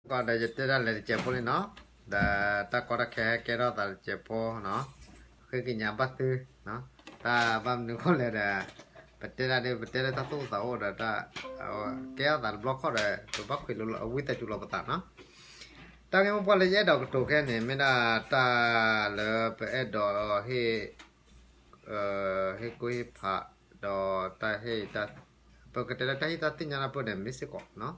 ကီးဒီးယတဲဒၣ်လဲာ်တစဲးဖိလံနီၤ, ဒီးတၢ်ကီတၢ်ခဲဟဲကဲထီၣ်သးတစဲးဖိနီၤ, ဃ့ကညးဘၣ်သု, တၢ်ဘၣ်မနုၤဃိလဲၣ်ဒီး ပတဲဒၣ်ဒ် ပတဲလၢတၢ်သူၣ်အိၣ်သးအိၣ်ဒီး ကဲထီၣ်သးတဘျီခီၣ်ဒီး ပဘၣ်ခွဲးလိာ်အဝံသးစူၤလီၤပသးနီၤ. တၢ်ဂ့ၢ်မိၢ်ပှၢ်လၢယအဲၣ်ဒိးကတိၤခဲန့ၣ် မ့ၢ်ဒၣ်တၢ်လၢပအဲၣ်ဒိးဟ့ၣ် ဟ့ၣ်ကူၣ်ဟ့ၣ်ဖး ဒီးတၢ်ဟ့ၣ် ပကတဲလၢတၢ်ဟ့ၣ်တၢ်သ့ၣ်ညါနၢ်ပၢၢ်န့ၣ် မ့ၢ်စ့ၢ်ကီးနီၤ,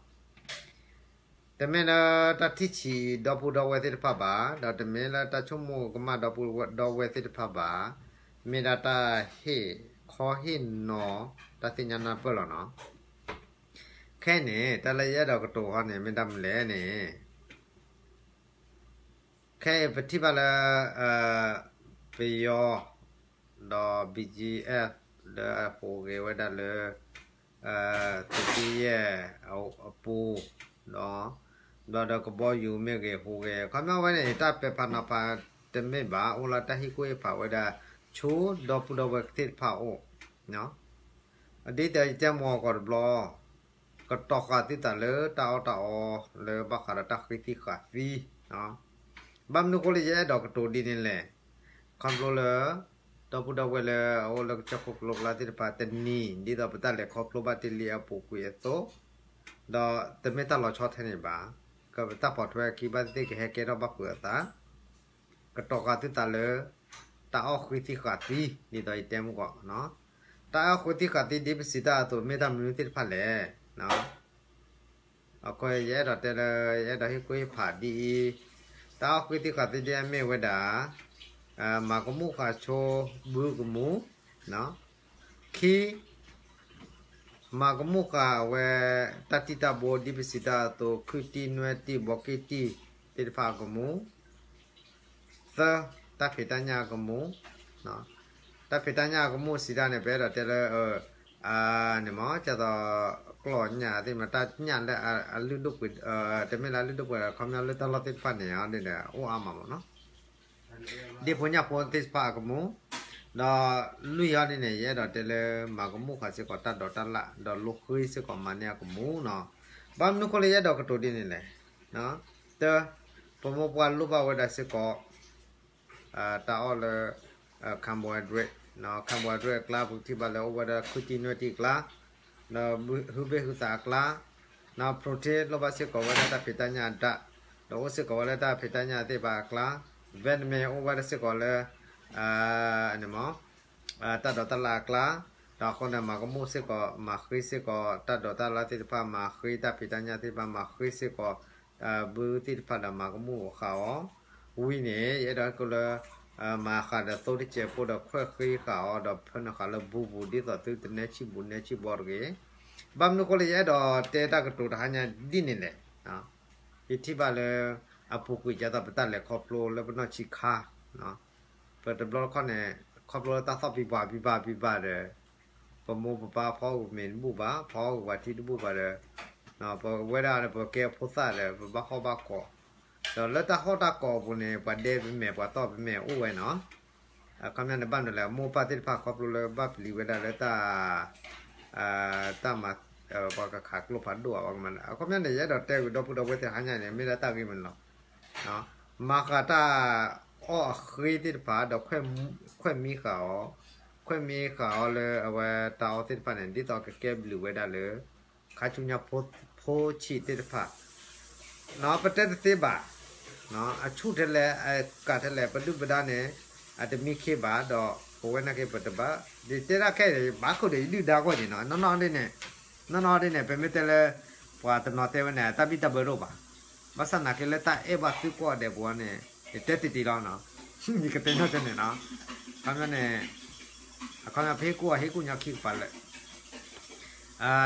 တမ့ၢ်လၢတၢ်ထံၣ်ဆံးဒီပုၢ်ဒီဝဲၢ်သ့ၣ်တဖၣ်ဘၣ်, ဒီးတမ့ၢ်လၢတၢ်ဆိကမိၣ်ကမၣ်ဒီပုၢ်ဒီဝဲၢ်သ့ၣ်တဖၣ်ဘၣ်, မ့ၢ်ဒၣ်တၢ်ဟ့ၣ်ခီဟ့ၣ်နီၤတၢ်သ့ၣ်ညါနၢ်ပၢၢ်လီၤနီၤ. ခဲအံၤန့ၣ် တၢ်လၢယအဲၣ်ဒိးကတိၤဟီန့ၣ် မ့ၢ်ဒၣ်မနုၤလဲၣ်န့ၣ် ခဲအံၤပထံၣ်ဘၣ်လၢ ပယီၤ ဒီး ဘီကၠံအ့ၣ် လၢအဟူးဂဲၤဝဲဒၣ်လၢ သုးက့ယဲၢ်အပူၤ, ဒီး ဒီးကဘီယူၤမ့ၢ်ဂ့ၤဟူးဂဲၤ ခီပညီဝဲန့ၣ် တၢ်ပဲာ်ဖးနီၤဖးတမ့ၢ်ဘၣ်, အိၣ်လၢတၢ်ဟ့ၣ်ကူၣ်ဟ့ၣ်ဖးဝဲဒၣ် ဆူဒီပုၢ်ဒီဝဲၢ်သ့ၣ်တဖၣ်အအိၣ် ဒ်သိးယတဲမ့ၢ်ကီးတဘျီ ကတီၤဃာ်သုသးလၢတၢ်အီၣ်တၢ်အီလၢဘၣ်ဃးဒီးတၢ်ဃံသံဃာ်သံ, ဘၣ်မနုၤအဃိလၢယအဲၣ်ဒိးကတိၤဒ်န့ၣ်လဲၣ်, ခီဖျိလၢ ဒီပုၢ်ဒီဝဲၢ်လၢအအိၣ်လၢကစၢၢ်ခိၣ်ကလိကျါသ့ၣ်တဖၣ်တနံၤ ဒ်သိးပတၢ်လဲၤခီဖျိဘၣ်တ့ၢ်လံအပူၤကွံာ်အသိး, ဒီးတမ့ၢ်တၢ်လီၤဆီထဲန့ၣ်ဘၣ်, ကပတၢ်ပိာ်ထွဲအခံဘၣ်သ့ၣ်သ့ၣ်ကဟဲကဲထီၣ်ဘၣ်ပှၤအသး ကတီၤဃာ်သုသးလၢ တၢ်အီၣ်ဃံသံဃာ်သံ ဒ်သိးယတဲမ့ၢ်ကီး, တၢ်အီၣ်ဃံသံဃာ်သံဒ်ပစံးတၢ်အသိး မ့ၢ်တၢ်မနုၤသ့ၣ်တဖၣ်လဲၣ်. အဃိယအဲၣ်ဒိးတဲလၢ ယအဲၣ်ဒိးဟ့ၣ်ကူၣ်ဟ့ၣ်ဖးဒ်အံၤ, တၢ်အီၣ်ဃံသံဃာ်သံဒ်အမ့ၢ်ဝဲဒၣ် မၤကမူၣ်ဃာ်ဆိ ဘုကမူၣ်, ခံ မၤကမူၣ်ဃာ်ဝဲ တၢ်တံၢ်တၢ်ဘိ ဒ်ပစံးတၢ်အသိး ခုတံၢ် နွဲၣ်တံၢ် ဘီက့ၢ်တံၢ် သ့ၣ်တဖၣ်အကမူၣ်, သၢ တၢ်ဖံးတၢ်ညၣ်အကမူၣ်, တၢ်ဖံးတၢ်ညၣ်အကမူၣ်စံးတၢ်န့ၣ် ပအဲၣ်ဒိးတဲလၢ န့ၣ်မ့ၢ် ကသိး ကျီၢ်ညၣ်သ့ၣ်မ့ၢ် တၢ်ညၣ်လၢအလုၢ်ဒိၣ်ပှ့ၤ တမ့ၢ်လၢအလုၢ်ဒိၣ်ပှ့ၤ ခီပညီလၢတၢ်လီၢ်သ့ၣ်တဖၣ်န့ၣ် ဒ်န့ၣ် အိၣ်အါမးမ့ၢ်နီၤ ဒ့ၣ်ဖိညၣ်ဖိသ့ၣ်တဖၣ်အကမူၣ်, ဒီးလွံၢ်အံၤဒ်န့ၣ် ယအဲၣ်ဒိးတဲလၢ မၤကမူၣ်ဃာ်စ့ၢ်ကီးတၢ်ဒိးတၢ်လၣ် ဒီးလိဃ့စ့ၢ်ကီးမၤန့ၢ်အကမူၣ်နီၤ. ဘၣ်မနုၤဃိလၢယအဲၣ်ဒိးကတိၤဒ်န့ၣ်လဲၣ်, တၢ ပမိၢ်ပှၢ်လိၣ်ဘၣ်ဝဲဒၣ်စ့ၢ်ကီး တၢ်အီၣ်လၢ carbohydrate, carbohydrate အကျါ ပကထံၣ်ဘၣ်လၢအိၣ်ဝဲဒၣ် ခုတံၢ်နွဲၣ်တံၢ်အကျါ, ဒီးဟုဘ့ၣ်ဟုသးအကျါ, ဒီး protein လိၣ်ဘၣ်စ့ၢ်ကီးဝဲဒၣ်တၢ်ဖံးတၢ်ညၣ်အဒၣ်, ဒီးအိၣ်စ့ၢ်ကီးဝဲလၢတၢ်ဖံးတၢ်ညၣ်သ့ၣ်တဖၣ်အကျါ, vitamin အိၣ်ဝဲဒၣ်စ့ၢ်ကီးလၢ န့ၣ်မ့ၢ် တၢ်ဒိးတၢ်လၣ်အကျါ, ဒီးအဃိန့ၣ် မၤကမူၣ်စ့ၢ်ကီး မၤဃ့စ့ၢ်ကီး တၢ်ဒိးတၢ်လၣ်သ့ၣ်တဖၣ် မၤဃ့တၢ်ဖံးတၢ်ညၣ်သ့ၣ်တဖၣ် မၤဃ့စ့ၢ်ကီး ဘုသ့ၣ်တဖၣ်ဒီးမၤကမူၣ်ဃာ်အီၤ, ဝံၤန့ၣ် ယအဲၣ်ဒိးကလၢ မၤဃာ်ဒီးသိတစဲးဖိဒီးခွဲးဃ့ဃာ်အီၤ ဒီးဖၢနုာ်ဃာ်လၢဘူးပူၤ ဒ်သိးသုတနဲဆံၣ်ဘူးနဲဆံၣ်ဘီတဂ့ၤ. ဘၣ်မနုၤဃိလၢယအဲၣ်ဒိးတဲတၢ်ကတိၤတဟါညါဒ်န့ၣ်လဲၣ်, ယထံၣ်ဘၣ်လၢ အပူၤကွံာ်ကသိးပတၢ်လဲၤခီဖျိလၢပနီၢ်ဆံးခါ ပတဘျီတခီၣ်န့ၣ် ခီဖျိလၢတၢ်သီၣ်ဘံဘၣ်ဘံဘၣ်ဘံဘၣ်ဒီး ပမိၢ်ပပၢ်ဖီဂုာ်မ့ၤတဘူၣ်ဘၣ် ဖီဂုာ်ပှၤထံတဘူၣ်ဘၣ်ဒီး ပဝဲဒၣ်ဒီးပကဲဖိသၣ်ဒီး ပဘၣ်ဟီၣ်ဘၣ်ကီး, ဒီးလၢတၢ်ဟီၣ်တၢ်ကီးအပူၤန့ၣ် ပှၤဒဲပမဲာ်ပှၤသီၣ်ပမဲာ်အိၣ်ဝဲနီၤ. အခီပညီန့ၣ် ဘၣ်မနုၤလဲၣ် မိၢ်ပၢ်သ့ၣ်တဖၣ်ခီဖျိလၢဘၣ်ပျံၤဝဲဒၣ်လၢတၢ် တၢ်မၤ ပှၤကခးကျိဖးဒိၣ်ဧါ ပှၤကမၤ အခီပညီန့ၣ် ယအဲၣ်ဒိးတဲဂ့ၤဒီပုၢ်ဒီဝဲၢ်သ့ၣ်တဟါညါန့ၣ် မ့ၢ်ဒၣ်တၢ်ဂ့ၢ်မနုၤလီၤ. မၤဃာ်တၢ်အီၣ်အဃ့သ့ၣ်တဖၣ် ဒီးခွဲးမံဃာ်အီၤ, ခွဲးမံဃာ်အီၤလၢအဝဲတၢ်အီၣ်သ့ၣ်တဖၣ်န့ၣ် ဒ်သိးကကဲဘျုးဝဲဒၣ်လၢ ခါဆူညါဖိဆံးသ့ၣ်တဖၣ် ပတဲတသ့ဘၣ်, အဆူၣ်ထဲလဲၣ် အကးထဲလဲၣ် ပဒုၣ်ပဒါန့ၣ် အတမံခ့ဘၣ် ဒီးပဝဲနာ်က့ပတဘၣ် ယတဲဒၣ်ခဲအံၤ ဘၣ်ခိၣ်ဒီးယဒုၣ်ဒါဂီၢ်က့ၤနီၤ နီၢ်နီၢ်ဒ်န့ၣ်, နီၢ်နီၢ်ဒ်န့ၣ် ပမ့ၢ်တဲလၢ ပှၤတနီၤတဲဝဲန့ၣ် တၢ်ဘံၣ်တၢ်ဘၢတအိၣ်ဘၣ်, ဘၣ်ဆၣ်နာ်က့လၢတၢ်အဲၣ်ဘၣ်သုကိးဂၤဒဲးပူၤန့ၣ် ယတဲတံၢ်တံၢ်လီၤနီၤ, ယကတဲညီကဲန့ၣ်နီၤ, အခီပညီန့ၣ် အခီပညီဖဲဟ့ၣ်ကူၣ်အီၤဟ့ၣ်ကူၣ်ညီခံကပၤလၢာ်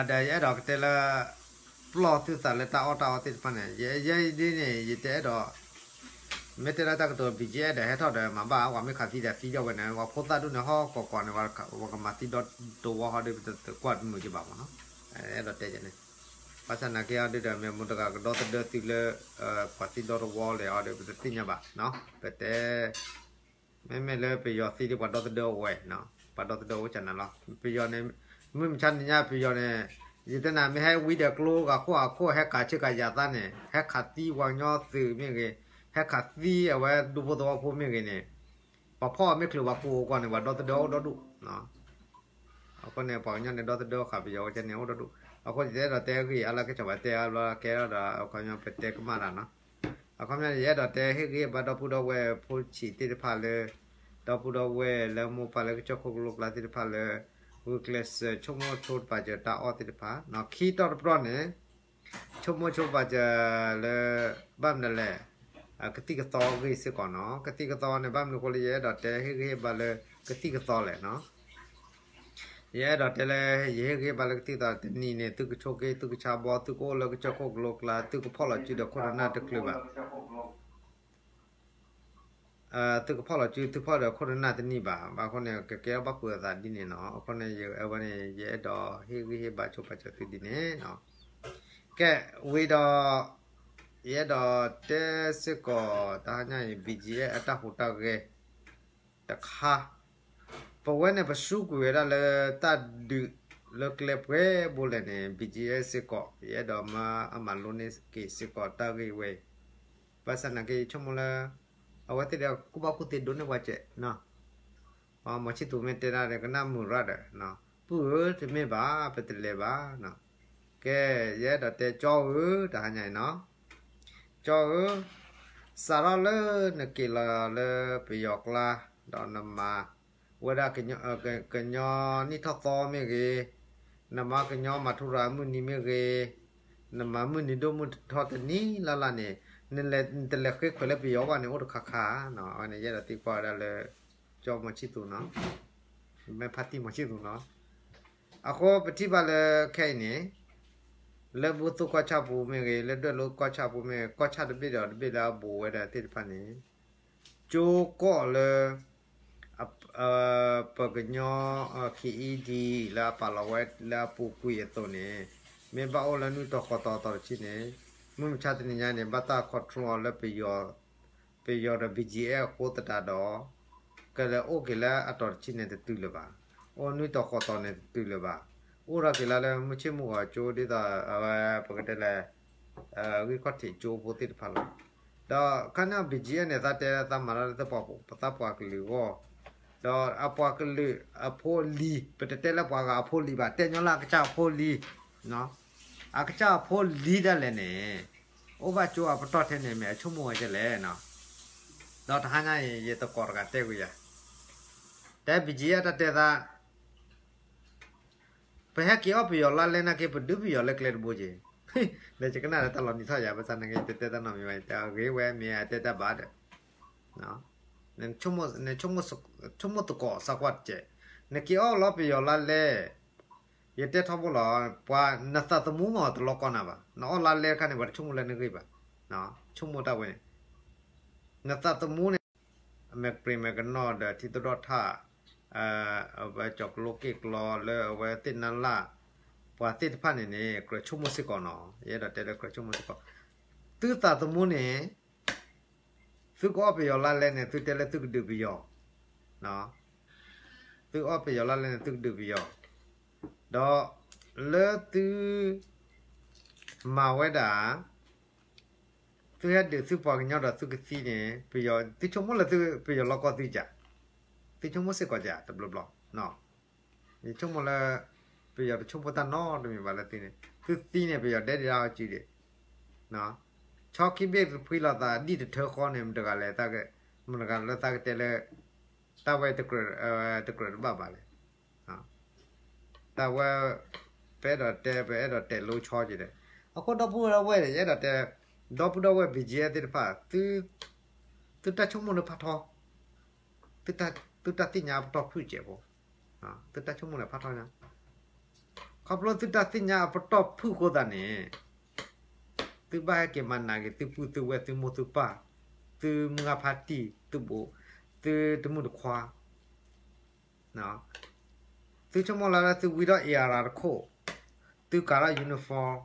ဒီးယအဲၣ်ဒိးကတဲလၢ ပျီၢ်သုသးလၢတၢ်အီၣ်တၢ်အီသ့ၣ်တဖၣ်န့ၣ် ယဲဒ်န့ၣ် ယတအဲၣ်ဒိး မ့ၢ်တဲလၢတၢ်ကတိၤ ဘံၣ်ကၠ့ အဲၣ်ဒိးဟဲထီၣ်ဒီးမၤဘၣ် ပှၤမ့ၢ်ခးသံဒီးသံဒီးဝဲန့ၣ် ပှၤဖိသၣ်ဒိၣ်န့ၣ် ဟီၣ်ကီၢ်ကီၢ်န့ၣ် ပှၤကမၤသံဒီတဝီဟီဒီး ပတကွၢ်တမုာ်က့ၤဘၣ်မးနီၤ, အဲၣ်ဒိးတဲန့ၣ်, ဘၣ်ဆၣ်နာ်က့အီၤဒ်ဒီး မ့ၢ်မတၤတဂၤကဒီသဒၢသုလၢ ပှၤသံဒီတဝီလဲၣ်အီၤဒီး ပတသ့ၣ်ညါဘၣ်, ပတဲ မ့မ့ၢ်လၢပယီၤသံဒီးပှၤဒီသဒၢအိၣ်ဝဲ, ပှၤဒီသဒၢအိၣ်ကနၤလီၤ, ပယီၤန့ၣ် မုၢ်မဆါတနံၤညါပယီၤန့ၣ် ယတဲနၤ မ့ၢ်ဟဲဝံဒီးကျိဂၤခိၣ်ဂၤခိၣ် ဟဲခးဆ့ကၤယၤသးန့ၣ် ဟဲခးသံပှၤကညီသုးမ့ၢ်ဂ့ၤ, ဟဲခးသံအဝဲဒူဖိသဝီဖိမ့ၢ်ဂ့ၤန့ၣ်, ပှၤဖီၣ်အီၤမ့ၢ်ချုးပှၤကူအိၣ်ကွၢ်န့ၣ် ပှၤဒီသဒၢအိၣ်ဒီဒူၣ်. အဃိန့ၣ် ပှၤကညီန့ၣ် ဒီသဒၢဃာ်ပယီၤဝဲကဲန့ၣ်အိၣ်ဒီဒူၣ်. အဃိယအဲၣ်ဒိးတဲဂ့ၢ်အါလၢကစီၤပၤတဲအါဘျီကဲထီၣ်ဒီး အခီပညီပတဲကမၣ်တၢ်နီၤ. အခီပညီန့ၣ် ယအဲၣ်ဒိးတဲဟ့ၣ်ဂံၢ်ဟ့ၣ်ဘါဒီပုၢ်ဒီဝဲၢ်ဖိဆံးသ့ၣ်တဖၣ်လၢ ဒီပုၢ်ဒီဝဲၢ်လၢမိၢ်ပၢ်လၢကစၢၢ်ခိၣ်ကလိကျါသ့ၣ်တဖၣ်လၢ ဂုာ်ကျဲးစၢးဆိကမိၣ်ဆိတပာ်စၢၤတၢ်အီၣ်သ့ၣ်တဖၣ်, ခံတီၤတပတီၢ်န့ၣ် ဆိကမိၣ်ဆိပာ်စၢၤလၢ ဘၣ်မနုၤလဲၣ်, ကသံၣ်ကသီအဂ့ၢ်စ့ၢ်ကီးနီၤ. ကသံၣ်ကသီန့ၣ် ဘၣ်မနုၤအဃိလၢ ယအဲၣ်ဒိးတဲဟ့ၣ်ဂံၢ်ဟ့ၣ်ဘါလၢကသံၣ်ကသီလဲၣ်နီၤ. ယအဲၣ်ဒိးတဲလၢ ယဟ့ၣ်ဂံၢ်ဟ့ၣ်ဘါလၢကသံၣ်ကသီ တနံၤန့ၣ် သုကဆိးက့ သုကဆါဘီ သုကအိၣ်လၢကစၢၢ်ခိၣ်ကလိကျါ သုကဖီၣ်လီၤစုဒီးခိၣ်နၢ်တချုးဘၣ် သုကဖီၣ်လီၤစု သုဖီၣ်ဒီးခိၣ်နၢ်တနံၣ်ဘၣ်. ဘၣ်အဃိန့ၣ် ကကဲထီၣ်ဘၣ်ဃုာ်အသးဒ်န့ၣ်နီၤ. အဃိန့ၣ် ယဝဲန့ၣ် ယအဲၣ်ဒိးဟ့ၣ်ဂံၢ်ဟ့ၣ်ဘါဆိပာ်စၢၤသုဒ်န့ၣ်နီၤ. ကဲ, ဝံၤဒီး ယအဲၣ်ဒိးတဲစ့ၢ်ကီး တဟါညါအံၤ BGF အတၢ်ဟူးတၢ်ဂဲၤတခါ, ပဝဲန့ၣ် ပစူးကွံာ်ဝဲဒၣ်လၢတၢ်ဒုးလၢကျဲပှဲၤဘိလဲၣ်န့ၣ် BGF စ့ၢ်ကီး ယအဲၣ်ဒိးမၤအမၤလိန့ၢ်က့ၤစ့ၢ်ကီးတၢ်ဂ့ၢ်ဝဲအံၤ, ဘၣ်ဆၣ်နာ်က့ ယဆိကမိၣ်လၢ အဝဲသ့ၣ်ဒီးကူၣ်ဘၣ်ကူၣ်သ့ဒိးန့ၢ်ပှၤစဲး မီၤဆံၣ်သူၤမ့ၢ်တဲဒၣ်ဒီး ကနၣ်မုာ်ရၣ်ဒီး, ပုၢ်ဧၢ တမ့ၢ်ဘၣ် ပတလဲၤဘၣ်. ကဲ, ယအဲၣ်ဒိးတဲကၠီဧၢ တဟါညါအံၤနီၤ, ကၠီဧၢ, စးထီၣ်လၢနက့ၤလီၤလၢပယီၤကျါ, ဒီးနမၤဝဲဒၣ်ကညီနံၣ်ထီၣ်သီမ့ၢ်ဂ့ၤ, နမၤကညီမၤထူရၤမုၢ်နံၤမ့ၢ်ဂ့ၤ, နမၤမုၢ်နံၤဒိၣ်မုၢ်ထီတနံၤလၢ်လၢ်န့ၣ်, နတလဲၤဃ့ခွဲးလၢပယီၤဘၣ်န့ၣ် အိၣ်တခါခါနီၤ. အဝဲန့ၣ် ယအဲၣ်ဒိးသံကွၢ်ဝဲဒၣ်လၢ ကၠီမီၤဆံၣ်သူၤနီၤ, မ့ၢ်ဖါတံၢ်မီၤဆံၣ်သူၤနီၤ. အဃိပထံၣ်ဘၣ်လၢခဲအံၤန့ၣ်, လၢဘူၣ်သိၣ်ကီၢ်ဆၣ်ပူၤမ့ၢ်ဂ့ၤ, လၢဒွဲၣ်လိၤကီၢ်ဆၣ်ပူၤမ့ၢ်ဂ့ၤ, ကီၢ်ဆၣ်တဘ့ၣ်ဒီးတဘ့ၣ်လၢအဘူးဝဲဒၣ်သ့ၣ်တဖၣ်န့ၣ်, ကၠိကီၢ်လၢ ပကညီ KED လၢအပာ်လီၤဝဲလၢအပူၤကွံာ်အသိးန့ၣ်, မ့ၢ်ဘၣ်အိၣ်လၢနွံတီၤဃိးတီၤအတီၤတဆံန့ၣ်, မုၢ်မဆါတနံၤညါန့ၣ် ဘၣ်တၢ် control အီၤလၢ ပယီၤဒီး BGF အဃိသတးဒီး, ကလဲၤအိၣ်က့ၤလၢအတီၤတဆံန့ၣ်တတုၤလၢၤဘၣ်, အိၣ်နွံတီၤဃိးတီၤန့ၣ်တတုၤလၢၤဘၣ်, အိၣ်ထီၣ်က့ၤလၢလၢမုၢ်ဆ့ၣ်မုၢ်ဂီၤကၠိဒ်သိး အဝဲပကတဲလဲၣ် ဂံၢ်ခီၣ်ထံးကၠိဖိသ့ၣ်တဖၣ်လီၤ. ဒီးခါန့ၣ် BGF န့ၣ် သးတဲသးမၤတၢ်လၢသးပှၤကလုာ်အဂီၢ်, ဒီးအပှၤကလုာ်အဖိအလံၤ, ပတတဲလၢပှၤဂၤအဖိအလံၤဘၣ်, တဲညီလၢအကစၢ်အဖိအလံၤ, အကစၢ်အဖိအလံၤဒၣ်လဲာ်န့ၣ်, အိၣ်ဘၣ်ကၠိအပတီၢ်ထဲန့ၣ်မ့ၢ်အဆိကမိၣ်ဝဲဒ်လဲၣ်နီၤ. ဒီးတဟါညါအံၤ ယသကိးတဂၤတဲကွံာ်ယၤ, တဲ BGF တၢ်တဲသး ပဟဲက့ၤအီၣ်ပယီၤလါလဲနာ်က့ ပဒုးပယီၤလၢကျဲတဘိက့ၤ, လဲၤကနၣ်ဒီးတၢ်လီၤနံၤထီၣ်ယၤ ဘၣ်ဆၣ်နာ်က့ ယတတဲတၢ်နီတမံၤဘၣ်, ယတဲအဂ့ၢ်ဝဲမ့ၢ်အတဲတၢ်ဘၣ်ဒီး, ဆိကမိၣ်သကိးစၢ်ကွၢ်တက့ၢ်, နက့ၤအီၣ်လီၤပယီၤလါလဲ, ယတဲထီဘိလီၤ, ပှၤနသးသမူမ့ၢ်တလီၤကီနၤဘၣ်, နအီၣ်လါလဲတခါန့ၣ် ပှၤတဆိကမိၣ်လၢနဂ့ၢ်ဘၣ်, ဆိကမိၣ်တၢ်ဝဲန့ၣ်, နသးသမူန့ၣ် အမဲာ်ပြ့ၤမဲာ်ကနီၤဒီးထံသဒီၣ်ထၣ်, အဝဲကၠီၤကျိက့ၣ်ကျီလၢအဝဲသ့ၣ်နါလၢ်, ပှၤသ့ၣ်တဖၣ်န့ၣ်န့ၣ် ကြၢးဆိကမိၣ်စ့ၢ်ကီးနီၤ, ယအဲၣ်ဒိးတဲလၢကြၢးဆိကမိၣ်စ့ၢ်ကီး, သုသးသမူန့ၣ်, သုကအီၣ်ပယီၤလါလဲန့ၣ် သုတဲလၢသုကဒုးပယီၤ, သုအီၣ်ပယီၤလါလဲန့ၣ် သုကဒုးပယီၤ, ဒီးလၢသု မၤဝဲဒၣ် သုဟဲဒုးသုပှၤကညီဒီးသုကသံန့ၣ် ပယီၤ, သုဆိကမိၣ်လၢသုပယီၤလီၢ်ကီၢ်သုက, သုဆိကမိၣ်စ့ၢ်ကီးကတဘျီဘျီ, ယဆိကမိၣ်လၢ ပယီၤတဆိကမိၣ်တၢ်နီတမံၤဘၣ်လၢသုန့ၣ်, သုသံန့ၣ် ပယီၤဒဲဒၣ်အီၤစုဒံး, ဆီခံဘ့ၣ်တဖှံလီၤသးဒံၣ်တထၢဃီန့ၣ် မတဂၤလဲၣ်, မတဂၤလၢသးကတဲလၢ တၢ်ဝဲ တကြၢးတဘၣ်ဘၣ်လဲၣ်. တၢ်ဝဲ ပအဲၣ်ဒိးတဲ ပအဲၣ်ဒိးတဲလိဆီက့ၤဒီး, အဃိဒီပုၢ်ဒီဝဲၢ်န့ၣ် ယအဲၣ်ဒိးတဲ ဒီပုၢ်ဒီဝဲၢ် BGF သ့ၣ်တဖၣ်, သုတၢ်ဆိကမိၣ်န့ၣ်ဖးထီ, သုတၢ်သ့ၣ်ညါအပတီၢ်ဖုၣ်စဲးဖိ, သုတၢ်ဆိကမိၣ်န့ၣ်ဖးထီညါ, ခီဖျိသုတၢ်သ့ၣ်ညါအပတီၢ်ဖုၣ်အဃိသတးန့ၣ် သုဘၣ်ဟဲက့ၤမၤနးက့ၤသုပုၢ်သုဝဲၢ်သုမိၢ်သုပၢ်, သုမုၢ်ဂၤဖါတံၢ်, သုဘူး, သုတမုၣ်တခွါ, သုဆိကမိၣ်လၢသုဝံထီၣ် အ့အရၤ တခိၣ်, သုကၤထီၣ် uniform,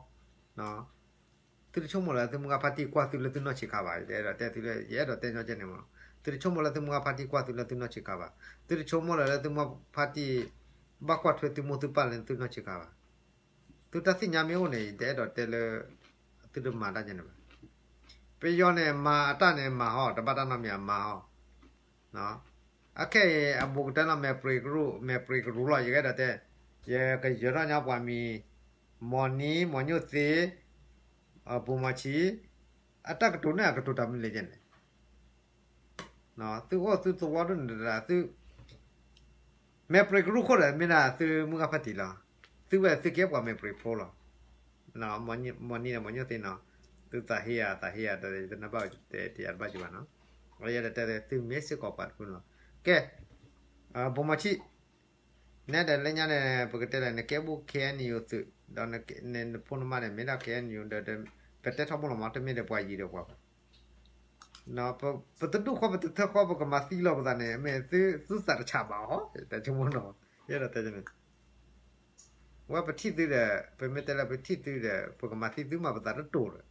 သုတဆိကမိၣ်လၢသုမုၢ်ဂၤဖါတံၢ်ကွၢ်သုလၢသုနီၢ်ဆံးခါဘၣ်, ယအဲၣ်ဒိးတဲသုလၢ ယအဲၣ်ဒိးတဲညီကဲန့ၣ်မး, သုတဆိကမိၣ်လၢသုမုၢ်ဂၤဖါတံၢ်ကွၢ်သုလၢသုနီၢ်ဆံးခါဘၣ်, သုတဆိကမိၣ်လၢသုမုၢ်ဂၤဖါတံၢ် ဘၣ်ကွၢ်ထွဲသုမိၢ်သုပၢ်လၢသုနီၢ်ဆံးခါဘၣ်. သုတၢ်သ့ၣ်ညါမ့ၢ်အိၣ်န့ၣ် ယတအဲၣ်ဒိးတဲလၢ သုတမၤတၢ်ယဲန့ၣ်ဘၣ်. ပယီၤန့ၣ် မၤအတၢ်န့ၣ်မၤဟီ, တဘၣ်တၢ်နီတမံၤအမၤဟီ. အခဲအံၤ အဘူးကတၢၢ်လီၤ မဲာ်ပြံးကရူၢ်, မဲာ်ပြံးကရူၢ်လီၤ, ယကအဲၣ်ဒိးတဲ, ယကယၢၤထီၣ်ညါပှၤမံၤ, မီၤနံၤ, မီၤညိၣ်သ့, အဘူးမီၤဆံး, အတၢ်ကတိၤန့ၣ် အကတိၤတၢ်မနုၤလဲၣ်ယဲန့ၣ် သုအိၣ်သုသဝီဒိၣ်န့ၣ်ဒီး သု မဲာ်ပြံးကရူၢ်ခိၣ်ဒီး မ့ၢ်ဒၣ်သုမုၢ်ဂၢ်ဖးတံၢ်လီၤ. သုဝဲသုကဲပှၤမဲာ်ပြံးဖိလီၤ. မီၤနံၤဒီးမီၤညိၣ်သ့နီၤ, သုသးဟ့ယၤ သးဟ့ယၤဒီး ယတနၢ်ဘၣ်တဲတယၤတဘၣ်ကဘၣ်နီၤ. ယအဲၣ်ဒိးတဲသုမ့ၢ်စ့ၢ်ကီးပှၤတဖုလီၤ. ကဲ, ဘူးမီၤဆံး, နဲဒၣ်လၢညါန့ၣ် ပကတဲလဲၣ် နကဲဘူး ခ့ၣ်အဲၣ်ယူၣ် သုး, ဒီးနဖိနမါန့ၣ် မ့ၢ်ဒၣ် ခ့ၣ်အဲၣ်ယူၣ် ဒီး ပတဲထီဘိလီၤမး တမ့ၢ်ဒီးပှၤယံၤဒီးပှၤ ပတဒူၣ်ဃီ ပတထၢဃီ ပကမၤသံလီၤပသးန့ၣ် မ့ၢ်သုသးတဆးဘၣ်အီၤ တၢ်ဆိကမိၣ်နီၤ. ယအဲၣ်ဒိးတဲန့ၣ် ဝဲပထံၣ်သုဒီး ပမ့ၢ်တဲလၢပထံၣ်သုဒီး ပကမၤသံသုမးပသးတတိာ်ဒီး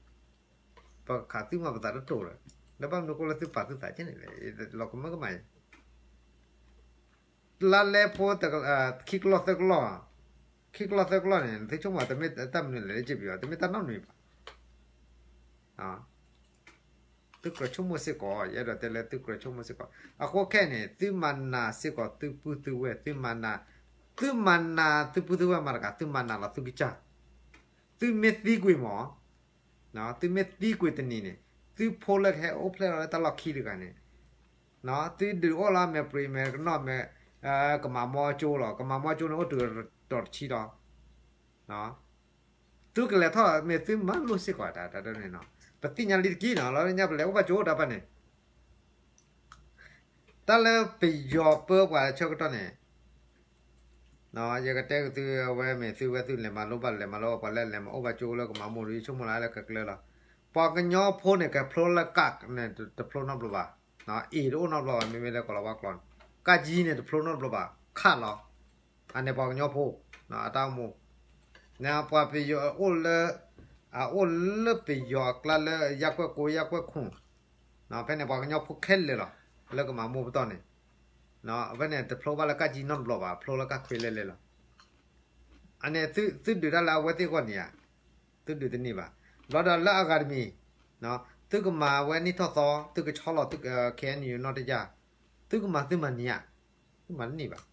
ပကခးသုမးပသးတတိာ်ဒီး လၢဘၣ်မနုၤဃိလၢသုပာ်သုသးကဲန့ၣ်လဲၣ် လီၤကမၢကမၣ်အံၤ လါလဲဖိ ခံကလီၢ်သၢကလီၢ်, ခံကလီၢ်သၢကလီၢ်န့ၣ် သုဆိကမိၣ်တမ့ၢ်တၢ်မနုၤလဲၣ် လၢက့ပယီၤ တမ့ၢ်တၢ်နီတမံၤဘၣ်. သုကြၢးဆိကမိၣ်စ့ၢ်ကီး ယအဲၣ်ဒိးတဲလၢသုကြၢးဆိကမိၣ်စ့ၢ်ကီး အဃိခဲအံၤန့ၣ် သုမၤနးစ့ၢ်ကီးသုပုၢ်သုဝဲၢ် သုမၤနး, သုမၤနးသုပုၢ်သုဝဲၢ်မၤတကး သုမၤနးလီၤသုကစၢ်, သုမ့ၢ်သံကွံာ်မး သုမ့ၢ်သံကွံာ်တနံၤန့ၣ် သုဖိလၢကဟဲအိၣ်ဖျဲၣ်လီၤလၢတၢ်လီၢ်ခံတဂၤန့ၣ်, သုဒုးအိၣ်လၢမဲာ်ပြံးမဲာ်ကနီၣ်မဲာ်, ကမၤမီကၠိလီၤ ကမၤမီကၠိန့ၣ် အိၣ်တုၤတီၤတဆံလီၤ. သုကလဲၤထီၣ်မ့ၢ်သုမၤလိစ့ၢ်ကီးတၢ်တၢ်န့ၣ်နီၤ, ပသ့ၣ်ညါလံတက့ၢ်နီၤ လီၤညါပလဲၤအိၣ်ဘၣ်ကၠိတၢ်ပၢ်န့ၣ် တၢ်လၢပယီၤပၢပှၤဆၢကတီၢ်န့ၣ် ယကတဲကသုဝဲမ့ၢ်သုဝဲသုလဲၤမၤလိဘၣ်လဲၤမၤလိပှၤလၢလဲၤမၤအိၣ်ဘၣ်ကၠိလၢကမၤမိၢ်ဒီးဆိကမိၣ်လၢလၢကကျၢၤလီၤ. ပှၤကညီဖိန့ၣ် ကဖျိလၢကးန့ၣ် တဖျိနီတဘျီဘၣ်, အ့ၣ်တအိၣ်နီတဘျီဘၣ် မ့မ့ၢ်လၢကီၢ်လီၤဝါကျိာ်န့ၣ်, ကးကံန့ၣ် တဖျိနီတဘျီဘၣ် ခးလီၤ. အန့ၣ်ပှၤကညီဖိ အတၢ်အိၣ်မူ, န့ၣ်ပှၤပယီၤအိၣ်လၢ အအိၣ်လၢပယီၤအကျါလၢယၢ်ကွဲၢ်ကိယၢ်ကွဲၢ်ခူၣ်, ဖဲန့ၣ်ပှၤကညီဖိခဲလၢာ်လီၤ လၢကမၤမိၢ်ပတီၢ်န့ၣ်, ဖဲန့ၣ်တဖျိဘၣ်လၢကးကံနီတဘျီဘၣ် ဖျိလၢကးခွ့လဲၣ်လဲၣ်လီၤ. အန့ၣ် သုဒုးတၢ်လၢအဝဲသ့ၣ်ဂီၢ်န့ၣ်ဧါ, သုဒုးတန့ၢ်ဘၣ်. ဘျီဒီးလၢအဂၤတမံၤ သုကမၤဝဲနံၣ်ထီၣ်သီ သုကဆီလီၤ ခဲအံၤနံၣ်ယူၤနီၢ်တယၢ်, သုကမၤသုမၤန့ၢ်ဧါ, သုမၤတန့ၢ်ဘၣ်.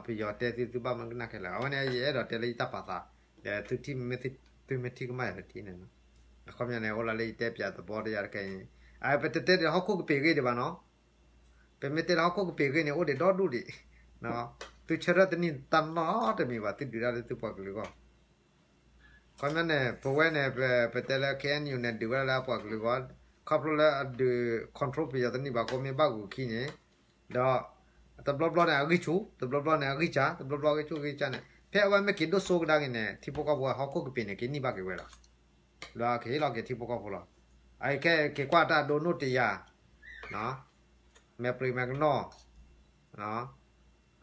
ပယီၤတဲသု သုဘၣ်မနုၤကနၣ်ခဲလၢာ်, အဝဲန့ၣ် ယအဲၣ်ဒိးတဲလၢယတၢ်ပာ်သး, ဒီးသုထံၣ်မ့ၢ် သုမ့ၢ်ထံၣ်ကမၣ်ယၤတထံၣ်န့ၣ်, အခီပညီန့ၣ် အိၣ်လၢလၢယတဲပၠးသဘီတယၤတခဲအံၤ, ပတတဲဒီးဟီၣ်ခိၣ်ကပ့ၤဂ့ၢ်ဒံးဘၣ်နီၤ, ပမ့ၢ်တဲလၢဟီၣ်ခိၣ်ကပ့ၤဂ့ၢ်န့ၣ် အိၣ်ဒံးဒီဒူၣ်ဒံး, သုဆၢထၢၣ်တန့ၢ်တၢ်နီတမံၤဘၣ် သုဒုးတၢ်လၢသုပှၤကလုာ်အဂီၢ် ခီပညီန့ၣ် ပဝဲန့ၣ် ပတဲလၢ ခဲအံၤနံၣ်ယူၤ န့ၣ် ဒုးဝဲဒၣ်လၢအပှၤကလုာ်အဂီၢ်, ခီဖျိလၢအဒုး control ပယီၤတန့ၢ်ဘၣ်အဃိ မ့ၢ်ဘၣ်ဂုာ်ခံန့ၣ်, ဒီး တဘျီဘျီန့ၣ် အဂံၢ်ဆူၣ်, တဘျီဘျီန့ၣ် အဂံၢ်စၢ်, တဘျီဘျီအဂံၢ်ဆူၣ်အဂံၢ်စၢ်န့ၣ် ဖဲအဝဲမ့ၢ်က့ၤဒိၣ်စိကဒါက့ၤန့ၣ် ထံဖိကီၢ်ဖိဟီၣ်ခိၣ်ကပ့ၤန့ၣ် က့ၤန့ၢ်ဘၣ်က့ၤဝဲလီၤ. ဒီးကဟ့ၣ်လီၤက့ၤထံဖိကီၢ်ဖိလီၤ. အခဲက့ၤကွၢ်တၢ်ဒိနိၣ်တယၤ, မဲာ်ပြံးမဲာ်ကနီၣ်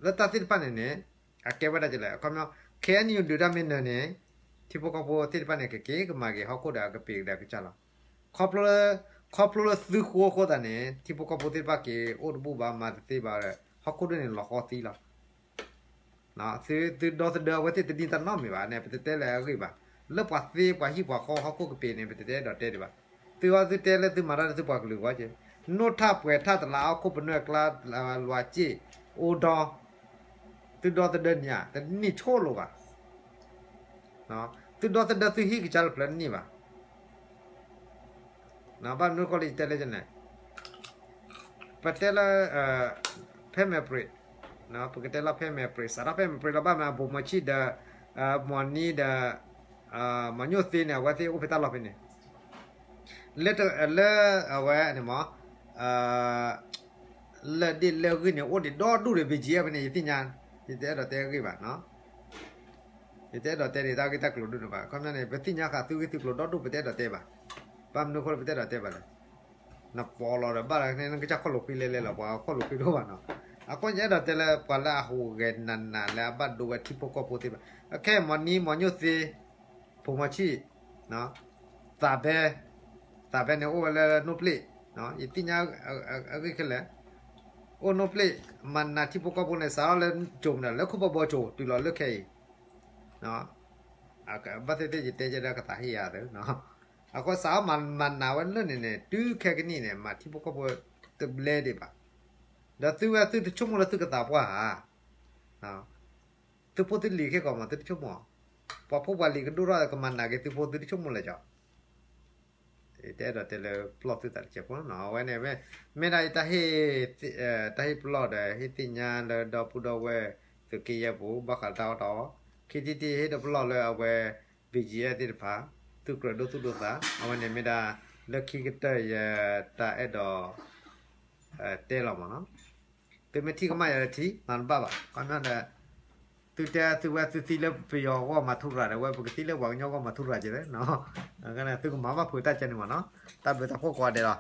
လၢတၢ်သ့ၣ်တဖၣ်န့ၣ်န့ၣ် အကဲဝဲဒၣ်ကလဲၣ်, အခီပညီ ခဲအံၤ နံၣ်ယူၤ ဒုးတၢ်မ့ၢ်နၢၤန့ၣ် ထံဖိကီၢ်ဖိသ့ၣ်တဖၣ်န့ၣ် ကက့ၤကမၤက့ၤဟီၣ်ခိၣ်ဒီးအကပ့ၤဒီးအကစၢ်လီၤ. ခီဖျိလၢ ခီဖျိလၢသုဃိအဃိသတးန့ၣ် ထံဖိကီၢ်ဖိသ့ၣ်တဖၣ်က့ၤအိၣ်တဘူၣ်ဘၣ် မၤတသ့ဘၣ်ဒီး ဟီၣ်ခိၣ်ဒ်န့ၣ် လီၤဃီသံလီၤ. သုဒီသဒၢအဝဲသ့ၣ်တန့ၢ်တၢ်နီတမံၤဘၣ်န့ၣ် ပတတဲလၢၤအဂ့ၢ်ဘၣ်. လၢပှၤသ့ပှၤဟံၣ်ပှၤဃီဟီၣ်ခိၣ်ကပ့ၤန့ၣ် ပတတဲအဲၣ်ဒိးတဲဒံးဘၣ်. သုဝဲသုတဲလၢသုမၤတၢ်လၢသုပှၤကလုာ်အဂီၢ်က့, နိၣ်ထၣ်ပှဲၤထၣ်တလးအီၣ်ခိၣ်ပနွဲၢ်ကျါ လွးစ့ၣ် အိၣ်ဒီ သုဒီသဒၢန့ၣ်ဧါ တန့ၢ်ဆိလိာ်ဘၣ်. သုဒီသဒၢသုဟံၣ်ကစၢ်လၢပျၢၤတန့ၢ်ဘၣ်. ဘၣ်မနုၤဃိလၢယတဲလၢန့ၣ် ပတဲလၢ ဖဲမဲာ်ပြံး, ပကတဲလီၤဖဲမဲာ်ပြံး စးထီၣ်ဖဲမဲာ်ပြံးလီၤ ဘၣ်မနုၤ ဘူးမီၤဆံးဒီး မီၤနံၤဒီး မီၤညိၣ်သ့န့ၣ် အဝဲသ့ၣ်အိၣ်ဖဲတၢ်လီၢ်ဖဲန့ၣ် လၢ လၢအဝဲန့ၣ်မ့ၢ် လၢဒ့ၣ်လၢဂ့ၢ်န့ၣ် အိၣ်ဒံးဒီဒူၣ်ဒီး ဘ့ၣ်ကၠံ ဖဲန့ၣ် ယသ့ၣ်ညါ, ယတအဲၣ်ဒိးတဲအဂ့ၢ်ဘၣ်. ယတအဲၣ်ဒိးတဲဒံးတၢ်ဂ့ၢ်တၢ်ကျိၤဒိၣ်န့ၣ်ဘၣ်. ခီပညီန့ၣ် ပသ့ၣ်ညါဃာ်သုဂ့ၢ်သုကျိၤဒီဒူၣ် ပတအဲၣ်ဒိးတဲဘၣ်. ဘၣ်မနုၤအဃိလၢပတအဲၣ်ဒိးတဲဘၣ်လဲၣ်. နပိာ်လီၤဒီးဘၣ်လၢနကစၢ်ခီၣ်လိာ်ကွံလဲၤလဲၤလီၤ ပှၤခီၣ်လိာ်ကွံတအိၣ်ဘၣ်နီၤ. အဃိယအဲၣ်ဒိးတဲလၢပှၤလၢအဟူးဂဲၤနးနးလၢအဘၣ်ဒိဝဲထံဖိကီၢ်ဖိသ့ၣ်တဖၣ် အခဲမီၤနံၤ မီၤညိၣ်သ့ ဖူးမီၤဆံၣ် သးဘဲ, သးဘဲန့ၣ်အိၣ်ဝဲလၢနိၣ်ပျ့ၣ်, ယသ့ၣ်ညါအဂ့ၢ်ခဲလၢာ်, အိၣ်နိၣ်ပျ့ၣ် မၤနးထံဖိကီၢ်ဖိန့ၣ် စးထီၣ်လၢကၠိမနုၤ လၢခိၣ်ဘီဘီကၠိတုၤလီၤလၢခဲအံၤ, ဘၣ်သ့ၣ်သ့ၣ်ယတဲကဒီးကသးဟ့ၣ်ယၤသ့, အဃိစးထီၣ်မၤနးဝဲလၢန့ၣ်န့ၣ် တုၤခဲကနံၣ်န့ၣ် မၤထံဖိကီၢ်ဖိတဘျဲဒံးဘၣ်. ဒီးသုဝဲသုတဆိကမိၣ်လၢသုကသးပှၢ်ဧါ. သုဖိသုလံၤခဲကီးမး သုတဆိကမိၣ်, ပှၤဖိပှၤလံၤကဒိၣ်ထီၣ်ကမၤနးက့ၤသုဖိ သုတဆိကမိၣ်လၢၤကီး. တအဲၣ်ဒိးတဲလၢပလီၢ်သုသးတစဲးဖိနီၤ, အဝဲန့ၣ် မ့ၢ်ဒၣ်တၢ်ဟ့ၣ်ပလီၢ်ဒီး ဟ့ၣ်သ့ၣ်ညါလၢဒီပုၢ်ဒီဝဲၢ်သုးက့ယဲၢ်ပူၤ ဘၣ်ဃးတၢ်အီၣ်တၢ်အီ, ခံထံၣ်တထံၣ်ဟ့ၣ်ဒီးပလီၢ်လၢအဝဲ ဘံၣ်ကၠံၣ်အဲၣ်သ့ၣ်တဖၣ် သုကြၢးဒိသူၣ်ဒိသး, အဝဲန့ၣ်မ့ၢ်ဒၣ်လၢခံကတၢၢ်ယတၢ်အဲၣ်ဒိး တဲလီၤမးနီၤ. သုမ့ၢ်ထံၣ်ကမၣ်ယၤဒီးထံၣ် မၤတဘၣ်ဘၣ်, ခီပညီဒီး သုတဲသုဝဲသုသံလၢပယီၤအဂီၢ်မၤထူရၤဒီး ဝဲပကသံလၢပှၤကညီအဂီၢ်မၤထူရၤက့ၤလၢ သုကမၤဘၣ်ဖုးတၢ်ကဲန့ၣ်မးနီၤ, တၢ်ဘျုးတၢ်ဖှိၣ်ကိးဂၤဒဲးလီၤ.